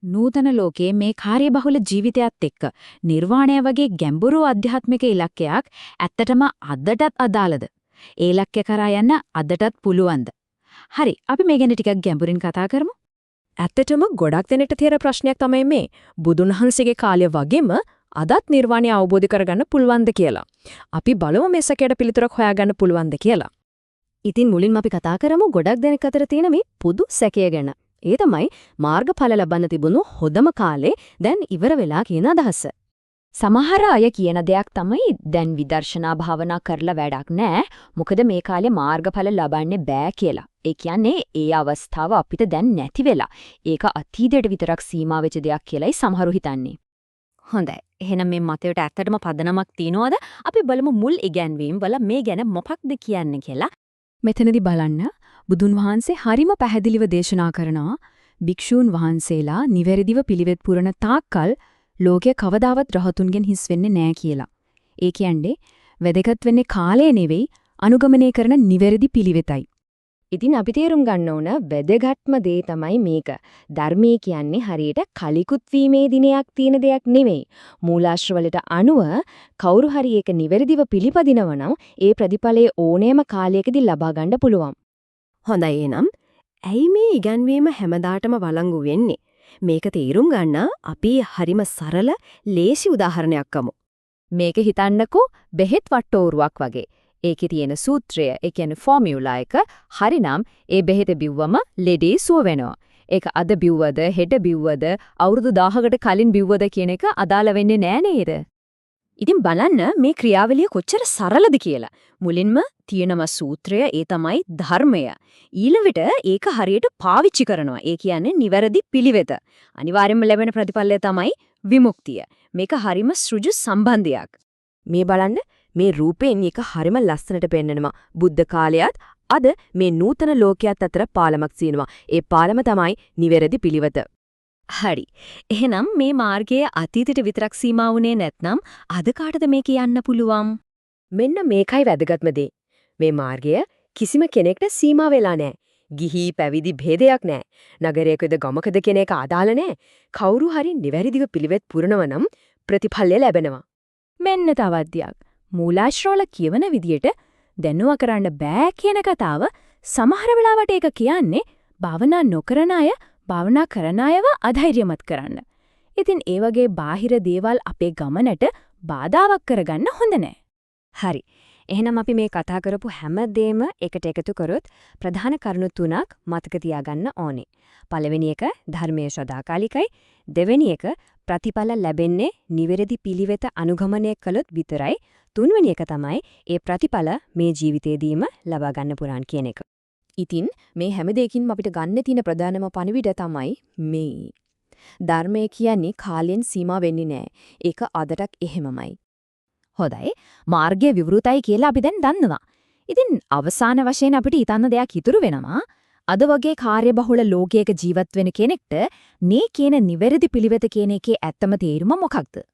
නූතන ලෝකයේ මේ කාර්යබහුල ජීවිතයත් එක්ක නිර්වාණය වගේ ගැඹුරු ආධ්‍යාත්මික ඉලක්කයක් ඇත්තටම අදටත් අදාළද? ඒ ඉලක්කය කරා යන්න අදටත් පුළුවන්ද? හරි, අපි මේ ගැන ටිකක් ගැඹුරින් කතා කරමු. ඇත්තටම ගොඩක් දෙනෙක්ට තියෙන ප්‍රශ්නයක් තමයි මේ බුදුන් වහන්සේගේ කාලය වගේම අදත් නිර්වාණය අවබෝධ කරගන්න පුළුවන්ද කියලා. අපි බලමු මේ සැකයට පිළිතුරක් හොයාගන්න පුළුවන්ද කියලා. ඉතින් මුලින්ම අපි කතා කරමු ගොඩක් දෙනෙක් අතර තියෙන මේ පොදු සැකය ගැන. ඒ තමයි මාර්ගඵල ලබන්න තිබුණු හොඳම කාලේ දැන් ඉවර වෙලා කියන අදහස. සමහර අය කියන දෙයක් තමයි දැන් විදර්ශනා භාවනා කරලා වැඩක් නෑ. මොකද මේ කාලේ මාර්ගඵල ලබන්නේ බෑ කියලා. ඒ කියන්නේ ඒ අවස්ථාව අපිට දැන් නැති වෙලා. ඒක අතීතයට විතරක් සීමා වෙච්ච දෙයක් කියලායි සමහරු හිතන්නේ. හොඳයි. එහෙනම් මේ මතයට ඇත්තටම පදනමක් තියනවද? අපි බලමු මුල් ඉගැන්වීම් වල මේ ගැන මොකක්ද කියන්නේ කියලා. මෙතනදි බලන්න බුදුන් වහන්සේ හරිම පැහැදිලිව දේශනා කරනවා භික්ෂූන් වහන්සේලා නිවැරදිව පිළිවෙත් පුරන තාක්කල් ලෝකය කවදාවත් රහතුන්ගෙන් හිස් වෙන්නේ නෑ කියලා. ඒ කියන්නේ වැදගත් වෙන්නේ කාලය නෙවෙයි අනුගමනය කරන නිවැරදි පිළිවෙතයි. ඉතින් අපි තේරුම් ගන්න ඕන වැදගත්ම දේ තමයි මේක. ධර්මයේ කියන්නේ හරියට කලිකුත් වීමේ දිනයක් තියෙන දෙයක් නෙවෙයි. මූලාශ්‍රවලට අනුව කවුරු හරි ඒක නිවැරදිව පිළිපදිනවා නම් ඒ ප්‍රතිඵලය ඕනෑම කාලයකදී ලබා ගන්න පුළුවන්. හොඳයි එහෙනම් ඇයි මේ ඉගැන්වීම හැමදාටම වළංගු වෙන්නේ? මේක තේරුම් ගන්න අපි හරිම සරල ලේසි උදාහරණයක් ගමු. මේක හිතන්නකෝ බෙහෙත් වට්ටෝරුවක් වගේ. ඒකේ තියෙන සූත්‍රය, ඒ කියන්නේ ෆෝමියුලා එක හරිනම් ඒ බෙහෙත බිව්වම ලෙඩේ සුව වෙනවා. ඒක අද බිව්වද, හෙට බිව්වද, අවුරුදු 1000කට කලින් බිව්වද කියන එක අදාළ වෙන්නේ නෑ නේද? ඉතින් බලන්න මේ ක්‍රියාවලිය කොච්චර සරලද කියලා. මුලින්ම තියෙනම සූත්‍රය ඒ තමයි ධර්මය. ඊළඟට ඒක හරියට පාවිච්චි කරනවා. ඒ කියන්නේ නිවැරදි පිළිවෙත. අනිවාර්යයෙන්ම ලැබෙන ප්‍රතිඵලය තමයි විමුක්තිය. මේක හරිම සෘජු සම්බන්ධයක්. මේ බලන්න මේ රූපයෙන් එක හරිම ලස්සනට පෙන්නනවා. බුද්ධ කාලයත් අද මේ නූතන ලෝකයේත් අතර පාලමක් තියෙනවා. ඒ පාලම තමයි නිවැරදි පිළිවෙත. හරි. එහෙනම් මේ මාර්ගය අතීතයට විතරක් සීමා වුණේ නැත්නම් අද කාටද මේක යන්න පුළුවන්? මෙන්න මේකයි වැදගත්ම දේ. මේ මාර්ගය කිසිම කෙනෙක්ට සීමා වෙලා නැහැ. ගිහි පැවිදි භේදයක් නැහැ. නගරයකද ගමකද කියන එක අදාළ නැහැ. කවුරු හරි නිවැරදිව පිළිවෙත් පුරනවා නම් ප්‍රතිඵලය ලැබෙනවා. මෙන්න තවත් දෙයක්. මූලාශ්‍රවල කියවන විදියට දැනුව කරන්න බෑ කියන කතාව සමහර වෙලාවට ඒක කියන්නේ භාවනා නොකරන අය භාවනා කරන අයව අධෛර්යමත් කරන්න. ඉතින් ඒ වගේ බාහිර දේවල් අපේ ගමනට බාධාවක් කරගන්න හොඳ නෑ. හරි. එහෙනම් අපි මේ කතා කරපු හැම දෙයක්ම එකට එකතු කරොත් ප්‍රධාන කරුණු තුනක් මතක තියාගන්න ඕනේ. පළවෙනි එක ධර්මයේ සදාකාලිකයි. දෙවෙනි එක ප්‍රතිඵල ලැබෙන්නේ නිවැරදි පිළිවෙත අනුගමනය කළොත් විතරයි. තුන්වෙනි එක තමයි ඒ ප්‍රතිඵල මේ ජීවිතේදීම ලබා ගන්න පුරාන් කියන එක. ඉතින් මේ හැම දෙයකින්ම අපිට ගන්න තියෙන ප්‍රධානම පණිවිඩ තමයි මේ. ධර්මය කියන්නේ කාලයෙන් සීමා වෙන්නේ නෑ. ඒක අදටත් එහෙමමයි. හොඳයි. මාර්ගය විවෘතයි කියලා අපි දැන් දන්නවා. ඉතින් අවසාන වශයෙන් අපිට හිතන්න දෙයක් ඉතුරු වෙනවා. අද වගේ කාර්යබහුල ලෝකයක ජීවත් වෙන කෙනෙක්ට මේ කියන නිවැරදි පිළිවෙත කියන එකේ ඇත්තම තේරුම මොකක්ද?